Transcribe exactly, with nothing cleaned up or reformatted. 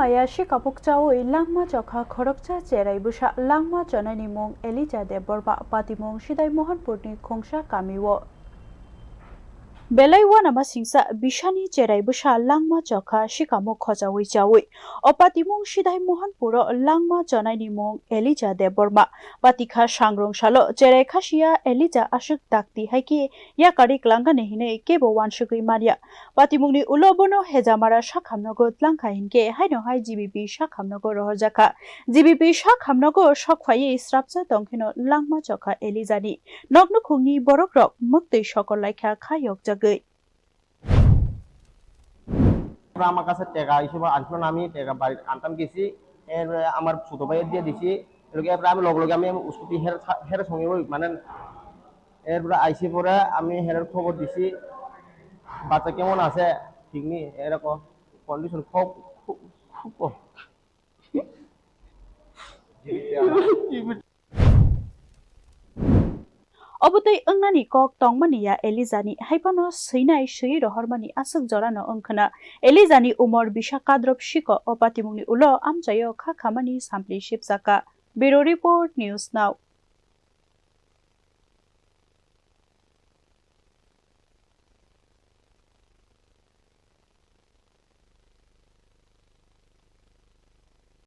Aya sikapuk chawi langma chokha khoroksa cherai bwsa langma chonaini mung Elija Debbarma, patimung Sidai Mohanpurni Khungsa kamio. Belai uanama singsa bisani cherai bwsa langma chokha sikamuk khochawi chawi. O patimung Sidai Mohanpuro langma chonaini mung Elija Debbarma. Patikha sangrong salo cherai khasiya Elija aswk dakti hai khe yakari klangani hinwi kebo uansugwi manya. Patimungni ulo bono hejamara sakhamnogo tlangkha hinkhe haino hai G B P sakhamnogo rohorjakha. G B P sakhamnogo sokphaiwi srapsa tongkheno langma chokha Elijani. Noknukhungni borokrok mwktwi sokol laikha kha yokjagwi. আমার কাছে টাকা হিসেবে আনছিল না, আমি টাকা বাড়ি আনতাম গেছি, এর আমার ছোট ভাইয়ের দিয়ে দিছি। এর লগে এরপরে আমি লগে লগে আমি স্কুটি হের হের সঙ্গে ওই মানে এরপরে আইসি পরে আমি হেরের খবর দিছি, বাচ্চা কেমন আছে, ঠিক নেই, এরকম কন্ডিশন খুব খুব খুব Obotwi wngnani kok tongmani ya Elijani, haiphano swinai swiwi rohormani aswk jorano wngkhwna. Elijani umor bisa kadrop siko, o patimungni ulo amchaio kha khamani sampli sipsaka. Bureau Report, News Now.